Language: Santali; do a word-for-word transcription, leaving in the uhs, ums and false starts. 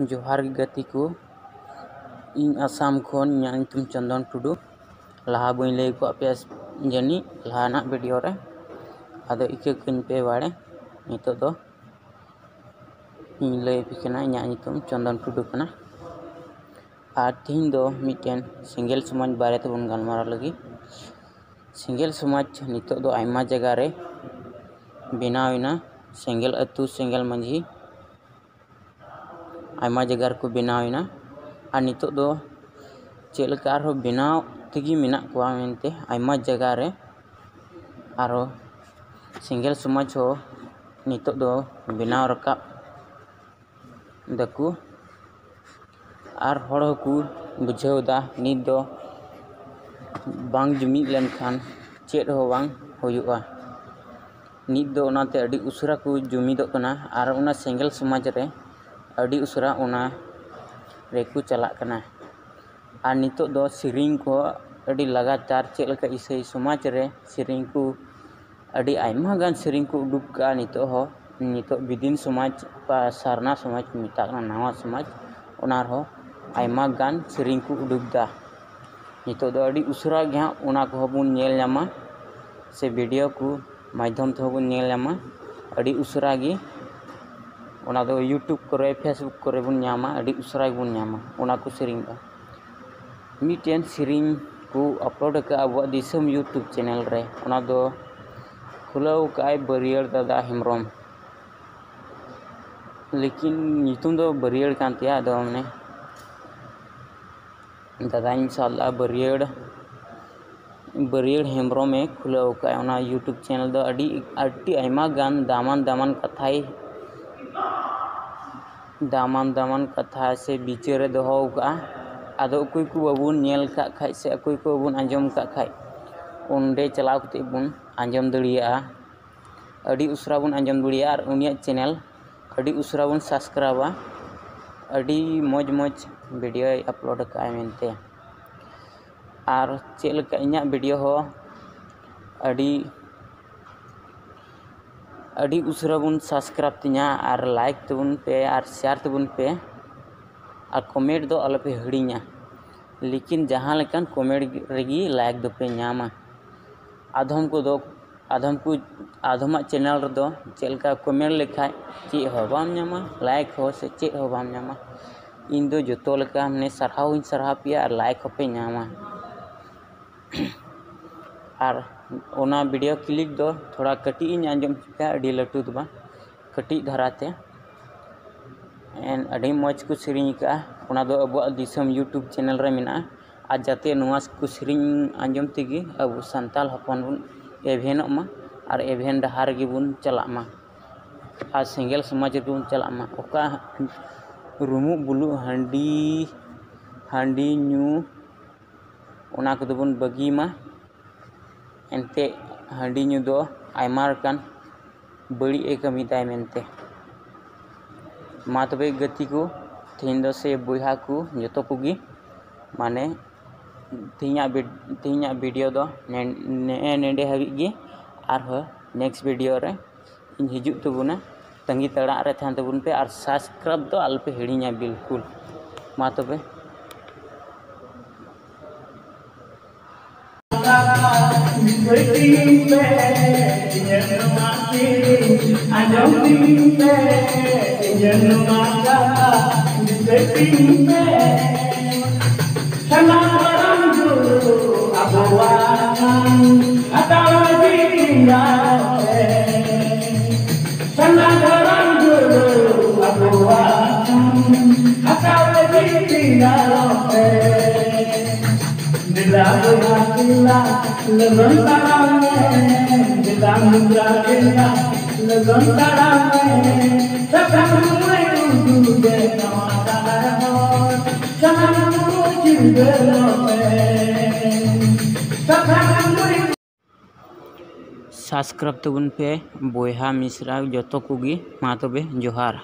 ᱡᱚᱦᱟᱨ ᱜᱮ ᱜᱟᱛᱮ ᱠᱚ, ᱤᱧ ᱟᱥᱟᱢ ᱠᱷᱚᱱ, ᱤᱧᱟᱹᱜ ᱧᱩᱛᱩᱢ ᱪᱚᱱᱫᱚᱱ ᱴᱩᱰᱩ᱾ ᱞᱟᱦᱟ ᱵᱟᱹᱧ ᱞᱟᱹᱭ ᱟᱠᱟᱫ ᱯᱮᱭᱟ ᱡᱟᱹᱱᱤᱡ ᱞᱟᱦᱟᱱᱟᱜ ᱵᱷᱤᱰᱤᱭᱳ ᱨᱮ, ᱟᱫᱚ ᱤᱠᱟᱹ ᱠᱟᱹᱧ ᱯᱮ ᱵᱟᱲᱮ᱾ ᱱᱤᱛᱚᱜ ᱫᱚ ᱤᱧ ᱞᱟᱹᱭ ᱟᱯᱮ ᱠᱟᱱᱟ, ᱤᱧᱟᱹᱜ ᱧᱩᱛᱩᱢ ᱪᱚᱱᱫᱚᱱ ᱴᱩᱰᱩ ᱠᱟᱱᱟ᱾ ᱟᱨ ᱛᱤᱦᱤᱧ ᱫᱚ ᱢᱤᱫᱴᱮᱱ ᱥᱮᱸᱜᱮᱞ ᱥᱚᱢᱟᱡᱽ ᱵᱟᱨᱮ ᱛᱮᱵᱚᱱ ᱜᱟᱞᱢᱟᱨᱟᱣ ᱞᱟᱹᱜᱤᱫ᱾ ᱥᱮᱸᱜᱮᱞ ᱥᱚᱢᱟᱡᱽ ᱱᱤᱛᱚᱜ ᱫᱚ ᱟᱭᱢᱟ ᱡᱟᱭᱜᱟ ᱨᱮ ᱵᱮᱱᱟᱣ ᱮᱱᱟ᱾ ᱥᱮᱸᱜᱮᱞ ᱟᱹᱛᱩ, ᱥᱮᱸᱜᱮᱞ ᱢᱟᱹᱡᱷᱤ, ᱟᱭᱢᱟ ᱡᱟᱭᱜᱟ ᱨᱮᱠᱚ ᱵᱮᱱᱟᱣ ᱮᱱᱟ᱾ ᱟᱨ ᱱᱤᱛᱚᱜ ᱫᱚ ᱪᱮᱫ ᱞᱮᱠᱟ ᱟᱨᱦᱚᱸ ᱵᱮᱱᱟᱣ ᱛᱮᱜᱮ ᱢᱮᱱᱟᱜ ᱠᱚᱣᱟ ᱢᱮᱱᱛᱮ ᱟᱭᱢᱟ ᱡᱟᱭᱜᱟ ᱨᱮ ᱟᱨᱦᱚᱸ ᱥᱮᱸᱜᱮᱞ ᱥᱚᱢᱟᱡᱽ ᱦᱚᱸ ᱱᱤᱛᱚᱜ ᱫᱚ ᱵᱮᱱᱟᱣ ᱨᱟᱠᱟᱵ ᱫᱟᱠᱚ᱾ ᱟᱨ ᱦᱚᱲ ᱦᱚᱸᱠᱚ ᱵᱩᱡᱷᱟᱹᱣ ᱮᱫᱟ, ᱱᱤᱛ ᱫᱚ ᱵᱟᱝ ᱡᱩᱢᱤᱫ ᱞᱮᱱᱠᱷᱟᱱ ᱪᱮᱫ ᱦᱚᱸ ᱵᱟᱝ ᱦᱩᱭᱩᱜᱼᱟ᱾ ᱱᱤᱛ ᱫᱚ ᱚᱱᱟᱛᱮ ᱟᱹᱰᱤ ᱩᱥᱟᱹᱨᱟ ᱠᱚ ᱡᱩᱢᱤᱫᱚᱜ ᱠᱟᱱᱟ ᱟᱨ ᱚᱱᱟ ᱥᱮᱸᱜᱮᱞ ᱥᱚᱢᱟᱡᱽ ᱨᱮ ᱟᱹᱰᱤ ᱩᱥᱟᱹᱨᱟ ᱚᱱᱟ ᱨᱮᱠᱚ ᱪᱟᱞᱟᱜ ᱠᱟᱱᱟ᱾ ᱟᱨ ᱱᱤᱛᱚᱜ ᱫᱚ ᱥᱮᱨᱮᱧ ᱠᱚ ᱟᱹᱰᱤ ᱞᱟᱜᱟᱛᱟᱨ, ᱪᱮᱫ ᱞᱮᱠᱟ ᱤᱥᱟᱹᱭ ᱥᱚᱢᱟᱡᱽ ᱨᱮ ᱥᱮᱨᱮᱧ ᱠᱚ ᱟᱹᱰᱤ ᱟᱭᱢᱟ ᱜᱟᱱ ᱥᱮᱨᱮᱧ ᱠᱚ ᱩᱰᱩᱠ ᱠᱟᱜᱼᱟ ᱱᱤᱛᱚᱜ ᱦᱚᱸ᱾ ᱱᱤᱛᱚᱜ ᱵᱤᱫᱤᱱ ᱥᱚᱢᱟᱡᱽ, ᱚᱠᱟ ᱥᱟᱨᱱᱟ ᱥᱚᱢᱟᱡᱽ ᱠᱚ ᱢᱮᱛᱟᱜ ᱠᱟᱱᱟ, ᱱᱟᱣᱟ ᱥᱚᱢᱟᱡᱽ, ᱚᱱᱟ ᱨᱮᱦᱚᱸ ᱟᱭᱢᱟ ᱜᱟᱱ ᱥᱮᱨᱮᱧ ᱠᱚ ᱩᱰᱩᱠ ᱫᱟ᱾ ᱱᱤᱛᱚᱜ ᱫᱚ ᱟᱹᱰᱤ ᱩᱥᱟᱹᱨᱟ ᱜᱮ ᱦᱟᱸᱜ ᱚᱱᱟ ᱠᱚᱦᱚᱸ ᱵᱚᱱ ᱧᱮᱞ ᱧᱟᱢᱟ, ᱥᱮ ᱵᱷᱤᱰᱤᱭᱳ ᱠᱚ ᱢᱟᱫᱽᱫᱷᱚᱢ ᱛᱮᱦᱚᱸ ᱵᱚᱱ ᱧᱮᱞ ᱧᱟᱢᱟ᱾ ᱟᱹᱰᱤ ᱩᱥᱟᱹᱨᱟ ᱜᱮ ᱚᱱᱟ ᱫᱚ YouTube ᱠᱚᱨᱮ, Facebook ᱠᱚᱨᱮ ᱵᱚᱱ ᱧᱟᱢᱟ, ᱟᱹᱰᱤ ᱩᱥᱟᱹᱨᱟ ᱜᱮᱵᱚᱱ ᱧᱟᱢᱟ ᱚᱱᱟ ᱠᱚ ᱥᱮᱨᱮᱧ ᱫᱚ᱾ ᱢᱤᱫᱴᱮᱱ ᱥᱮᱨᱮᱧ ᱠᱚ ᱟᱯᱞᱳᱰ ᱟᱠᱟᱫᱼᱟ ᱟᱵᱚᱣᱟᱜ ᱫᱤᱥᱚᱢ YouTube ᱪᱮᱱᱮᱞ ᱨᱮ, ᱚᱱᱟ ᱫᱚ ᱠᱷᱩᱞᱟᱹᱣ ᱟᱠᱟᱫᱼᱟᱭ ᱵᱟᱹᱨᱭᱟᱹᱲ ᱫᱟᱫᱟ ᱦᱮᱢᱵᱨᱚᱢ᱾ ᱞᱮᱠᱤᱱ ᱧᱩᱛᱩᱢ ᱫᱚ ᱵᱟᱹᱨᱭᱟᱹᱲ ᱠᱟᱱ ᱛᱟᱭᱟ, ᱟᱫᱚ ᱢᱟᱱᱮ ᱫᱟᱫᱟᱧ ᱥᱟᱞᱟᱜ ᱵᱟᱹᱨᱭᱟᱹᱲ, ᱵᱟᱹᱨᱭᱟᱹᱲ ᱦᱮᱢᱵᱨᱚᱢᱮ ᱠᱷᱩᱞᱟᱹᱣ ᱟᱠᱟᱫᱼᱟ ᱚᱱᱟ YouTube ᱪᱮᱱᱮᱞ ᱫᱚ᱾ ᱟᱹᱰᱤ, ᱟᱹᱰᱤ ᱟᱭᱢᱟ ᱜᱟᱱ ᱫᱟᱢᱟᱱ ᱫᱟᱢᱟᱱ ᱠᱟᱛᱷᱟᱭ, ᱫᱟᱢᱟᱱ ᱫᱟᱢᱟᱱ ᱠᱟᱛᱷᱟ ᱥᱮ ᱵᱤᱪᱟᱹᱨᱮ ᱫᱚᱦᱚ ᱟᱠᱟᱫᱼᱟ᱾ ᱟᱫᱚ ᱚᱠᱚᱭ ᱠᱚ ᱵᱟᱵᱚᱱ ᱧᱮᱞ ᱠᱟᱜ ᱠᱷᱟᱡ ᱥᱮ ᱚᱠᱚᱭ ᱠᱚ ᱵᱟᱵᱚᱱ ᱟᱸᱡᱚᱢ ᱠᱟᱜ ᱠᱷᱟᱡ, ᱚᱸᱰᱮ ᱪᱟᱞᱟᱣ ᱠᱟᱛᱮ ᱵᱚᱱ ᱟᱸᱡᱚᱢ ᱫᱟᱲᱮᱭᱟᱜᱼᱟ᱾ ᱟᱹᱰᱤ ᱩᱥᱟᱹᱨᱟ ᱵᱚᱱ ᱟᱸᱡᱚᱢ ᱫᱟᱲᱮᱭᱟᱜᱼᱟ ᱟᱨ ᱩᱱᱤᱭᱟᱜ ᱪᱮᱱᱮᱞ ᱟᱹᱰᱤ ᱩᱥᱟᱹᱨᱟ ᱵᱚᱱ ᱥᱟᱵᱥᱠᱨᱟᱭᱤᱵᱟ᱾ ᱟᱹᱰᱤ ᱢᱚᱡᱽ ᱢᱚᱡᱽ ᱵᱷᱤᱰᱤᱭᱳᱭ ᱟᱯᱞᱳᱰ ᱟᱠᱟᱫᱼᱟᱭ ᱢᱮᱱᱛᱮ᱾ ᱟᱨ ᱪᱮᱫ ᱞᱮᱠᱟ ᱤᱧᱟᱹᱜ ᱵᱷᱤᱰᱤᱭᱳ ᱦᱚᱸ ᱟᱹᱰᱤ, ᱟᱹᱰᱤ ᱩᱥᱟᱹᱨᱟ ᱵᱚᱱ ᱥᱟᱵᱥᱠᱨᱟᱭᱤᱵ ᱛᱤᱧᱟ ᱟᱨ ᱞᱟᱭᱤᱠ ᱛᱟᱵᱚᱱ ᱯᱮ ᱟᱨ ᱥᱮᱭᱟᱨ ᱛᱟᱵᱚᱱ ᱯᱮ᱾ ᱟᱨ ᱠᱚᱢᱮᱱᱴ ᱫᱚ ᱟᱞᱚᱯᱮ ᱦᱤᱲᱤᱧᱟ᱾ ᱞᱮᱠᱤᱱ ᱡᱟᱦᱟᱸ ᱞᱮᱠᱟᱱ ᱠᱚᱢᱮᱱᱴ ᱨᱮᱜᱮ ᱞᱟᱭᱤᱠ ᱫᱚᱯᱮ ᱧᱟᱢᱟ᱾ ᱟᱫᱷᱚᱢ ᱠᱚᱫᱚ, ᱟᱫᱷᱚᱢ ᱠᱚ, ᱟᱫᱷᱚᱢᱟᱜ ᱪᱮᱱᱮᱞ ᱨᱮᱫᱚ ᱪᱮᱫ ᱞᱮᱠᱟ ᱠᱚᱢᱮᱱᱴ ᱞᱮᱠᱷᱟᱡ ᱪᱮᱫ ᱦᱚᱸ ᱵᱟᱢ ᱧᱟᱢᱟ, ᱞᱟᱭᱤᱠ ᱦᱚᱸ ᱥᱮ ᱪᱮᱫ ᱦᱚᱸ ᱵᱟᱢ ᱧᱟᱢᱟ᱾ ᱤᱧ ᱫᱚ ᱡᱚᱛᱚ ᱞᱮᱠᱟ ᱢᱟᱱᱮ ᱥᱟᱨᱦᱟᱣ ᱦᱚᱸᱧ ᱥᱟᱨᱦᱟᱣ ᱯᱮᱭᱟ ᱟᱨ ᱞᱟᱭᱤᱠ ᱦᱚᱸᱯᱮ ᱧᱟᱢᱟ᱾ ᱟᱨ ᱚᱱᱟ ᱵᱷᱤᱰᱤᱭᱳ ᱠᱞᱤᱯ ᱫᱚ ᱛᱷᱚᱲᱟ ᱠᱟᱹᱴᱤᱡ ᱤᱧ ᱟᱸᱡᱚᱢ ᱦᱚᱪᱚ ᱯᱮᱭᱟ, ᱟᱹᱰᱤ ᱞᱟᱹᱴᱩ ᱫᱚ ᱵᱟᱝ, ᱠᱟᱹᱴᱤᱡ ᱫᱷᱟᱨᱟ ᱛᱮ᱾ ᱮᱱ ᱟᱹᱰᱤ ᱢᱚᱡᱽ ᱠᱚ ᱥᱮᱨᱮᱧ ᱟᱠᱟᱫᱼᱟ, ᱚᱱᱟ ᱫᱚ ᱟᱵᱚᱣᱟᱜ ᱫᱤᱥᱚᱢ YouTube ᱪᱮᱱᱮᱞ ᱨᱮ ᱢᱮᱱᱟᱜᱼᱟ᱾ ᱟᱨ ᱡᱟᱛᱮ ᱱᱚᱣᱟ ᱠᱚ ᱥᱮᱨᱮᱧ ᱟᱸᱡᱚᱢ ᱛᱮᱜᱮ ᱟᱵᱚ ᱥᱟᱱᱛᱟᱲ ᱦᱚᱯᱚᱱ ᱵᱚᱱ ᱮᱵᱷᱮᱱᱚᱜ ᱢᱟ ᱟᱨ ᱮᱵᱷᱮᱱ ᱰᱟᱦᱟᱨ ᱨᱮᱜᱮ ᱵᱚᱱ ᱪᱟᱞᱟᱜ ᱢᱟ ᱟᱨ ᱥᱮᱸᱜᱮᱞ ᱥᱚᱢᱟᱡᱽ ᱨᱮᱵᱚᱱ ᱪᱟᱞᱟᱜ ᱢᱟ᱾ ᱚᱠᱟ ᱨᱩᱢᱩᱜ ᱵᱩᱞᱩᱜ ᱦᱟᱺᱰᱤ, ᱦᱟᱺᱰᱤ ᱧᱩ, ᱚᱱᱟ ᱠᱚᱫᱚ ᱵᱚᱱ ᱵᱟᱹᱜᱤ ᱢᱟ᱾ ᱮᱱᱛᱮᱫ ᱦᱟᱺᱰᱤ ᱧᱩ ᱫᱚ ᱟᱭᱢᱟ ᱞᱮᱠᱟᱱ ᱵᱟᱹᱲᱤᱡ ᱮ ᱠᱟᱹᱢᱤ ᱛᱟᱭ ᱢᱮᱱᱛᱮ᱾ ᱢᱟ ᱛᱚᱵᱮ ᱜᱟᱛᱮ ᱠᱚ, ᱛᱮᱦᱮᱧ ᱫᱚ ᱥᱮ ᱵᱚᱭᱦᱟ ᱠᱚ ᱡᱚᱛᱚ ᱠᱚᱜᱮ, ᱢᱟᱱᱮ ᱛᱮᱦᱮᱧᱟᱜ ᱵᱷᱤᱰ-, ᱛᱮᱦᱮᱧᱟᱜ ᱵᱷᱤᱰᱤᱭᱳ ᱫᱚ ᱱᱮ-, ᱱᱮᱜᱼᱮ ᱱᱮᱰᱮ ᱦᱟᱹᱵᱤᱡ ᱜᱮ᱾ ᱟᱨᱦᱚᱸ ᱱᱮᱠᱥᱴ ᱵᱷᱤᱰᱤᱭᱳ ᱨᱮ ᱤᱧ ᱦᱤᱡᱩᱜ ᱛᱟᱵᱚᱱᱟ᱾ ᱛᱟᱺᱜᱤ ᱛᱟᱲᱟᱜ ᱨᱮ ᱛᱟᱦᱮᱱ ᱛᱟᱵᱚᱱ ᱯᱮ ᱟᱨ ᱥᱟᱵᱥᱠᱨᱟᱭᱤᱵ ᱫᱚ ᱟᱞᱚᱯᱮ ᱦᱤᱲᱤᱧᱟ ᱵᱤᱞᱠᱩᱞ᱾ ᱢᱟ ᱛᱚᱵᱮ᱾ ᱟᱸᱡᱚᱢ ᱛᱤᱧ ᱯᱮ ᱤᱧᱟᱹᱜ ᱱᱚᱣᱟ ᱠᱟᱛᱷᱟ, ᱵᱤᱥᱚᱭ ᱛᱤᱧ ᱯᱮ᱾ ᱥᱟᱱᱟᱢ ᱢᱟᱨᱟᱝ ᱵᱩᱨᱩ ᱟᱵᱚᱣᱟᱜ ᱦᱟᱛᱟᱣ ᱞᱟᱹᱜᱤᱫ ᱤᱧ ᱜᱟᱲᱚ ᱯᱮ᱾ ᱥᱟᱱᱟᱢ ᱢᱟᱨᱟᱝ ᱵᱩᱨᱩ ᱟᱵᱚᱣᱟᱜ ᱦᱟᱛᱟᱣ ᱞᱟᱹᱜᱤᱫ ᱤᱧ ᱜᱟᱲᱚ ᱯᱮ᱾ ᱫᱮᱞᱟ ᱵᱚᱭᱦᱟ ᱫᱮᱞᱟ, ᱞᱚᱜᱚᱱ ᱛᱟᱲᱟᱢ ᱢᱮ᱾ ᱫᱮᱞᱟ ᱢᱩᱫᱽᱨᱟ ᱫᱮᱞᱟ, ᱞᱚᱜᱚᱱ ᱛᱟᱲᱟᱢ ᱢᱮ᱾ ᱥᱟᱥᱟᱝ ᱨᱩᱢᱟᱹᱭ ᱩᱫᱩᱜ ᱮ ᱱᱚᱣᱟ ᱰᱟᱦᱟᱨ ᱦᱚᱨ᱾ ᱥᱟᱱᱟᱢ ᱠᱚ ᱪᱤᱨᱜᱟᱹᱞᱚᱜ ᱢᱮ᱾ ᱥᱟᱥᱟᱝ ᱨᱩᱢᱟᱹᱭ ᱥᱟᱵᱥᱠᱨᱟᱭᱤᱵ ᱛᱟᱵᱚᱱ ᱯᱮ ᱵᱚᱭᱦᱟ ᱢᱤᱥᱨᱟ ᱡᱚᱛᱚ ᱠᱚᱜᱮ᱾ ᱢᱟ ᱛᱚᱵᱮ ᱡᱚᱦᱟᱨ᱾